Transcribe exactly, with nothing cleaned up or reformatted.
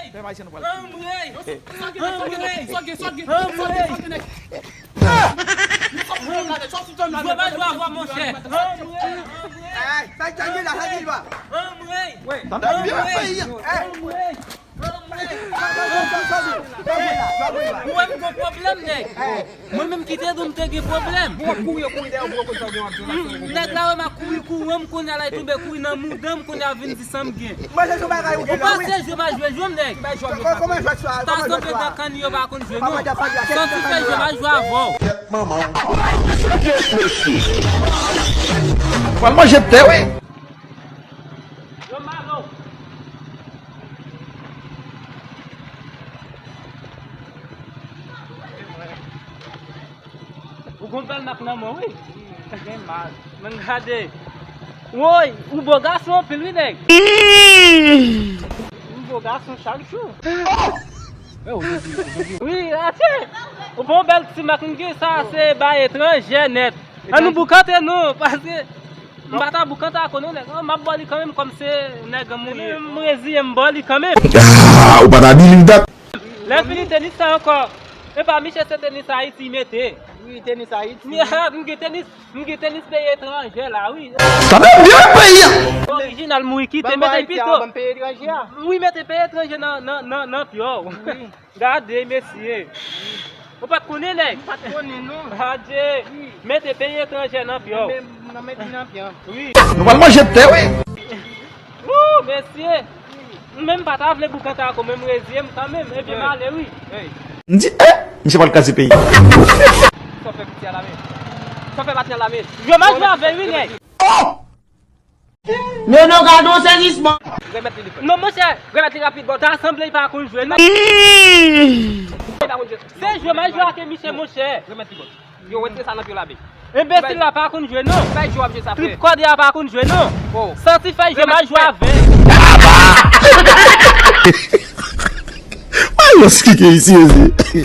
Pèp ayisyen nou pral. Anmwey! Anmwey! Anmwey! Jwe pa jwe avè w, monchè. Anmwey! Anmwey! Anmwey! Tande byen peyi a. Anmwey! Ou wè m gon pwoblèm, nèg. Mwen menm ki te di w m te gen pwoblèm. Nèg la wè m ap kouri, kouri, wè m kounye a la, li tonbe kouri nan mouda m, kounye a vin di sa m gen. Ou panse jwe m a jwe jwe m, nèg? Ta sanble dan kann yo pa konn jwe, non. Santi fè jwe m a jwe avè w. Pral manje tè, wi. Yo, Malo. Ou gon bèl mak nan men w, wi. Gen mal. Men gade. Woy, ou bo gason anpil, wi, nèg. Ou bo gason chak jou. Wi, ase. Ou bon bèl ti mak, m gen sa, se bay etranjè nèt. An nou boukante nou, paske m pa ta boukante ak ou non, nèg. M ap ba w li kanmenm, kòm se nèg an m ye. M reziye m ba w li kanmenm. Ah, ou pa ta di li dat. Lè fini tenis sa ankò. Epa, Michel, se tenis Ayiti mete. Wi, tenis Ayiti. M gen tenis, m gen tenis peyi etranjè la, wi. Tande byen peyi a. Orijinal, m wi kite, mete pito. Ban m peyi etranjè a. Wi, mete peyi etranjè nan, nan, nan, nan pye w. Wi. Gade, mesye. Ou pa t konnen, nèg? M pa t konnen, non. Adje. Wi. Mete peyi etranjè nan pye w. Men, nan mete nan pye w. Wi. Nou pral manje tè, wi. Wou, mesye. M menm pa ta vle boukante ak ou, men m reziye m kanmenm. Ebyen, m ale, wi. M di, eh, misye pral kraze peyi. Sa w fè piti a la, men. Sa w fè pati a la, men. Yo, m a jwe avè l, wi, nèg. Oh! Men non, gade yon sezisman. Remèt li, li fè. Non, monchè. Remèt li rapid, bò. Ta sanble li pa konn jwe, non. Li pa konn jwe. Se jwe, m a jwe ak Michel, monchè. Remèt li, bò. Yo, retire sa nan pye w la, men. Enbesil la pa konn jwe, non. Fè jwe w ap jwe sa, frè. Trip kòde a pa konn jwe, non. Oh. Santi fè jwe, m a jwe avè l. Ay, yo, s ki ke isi, isi.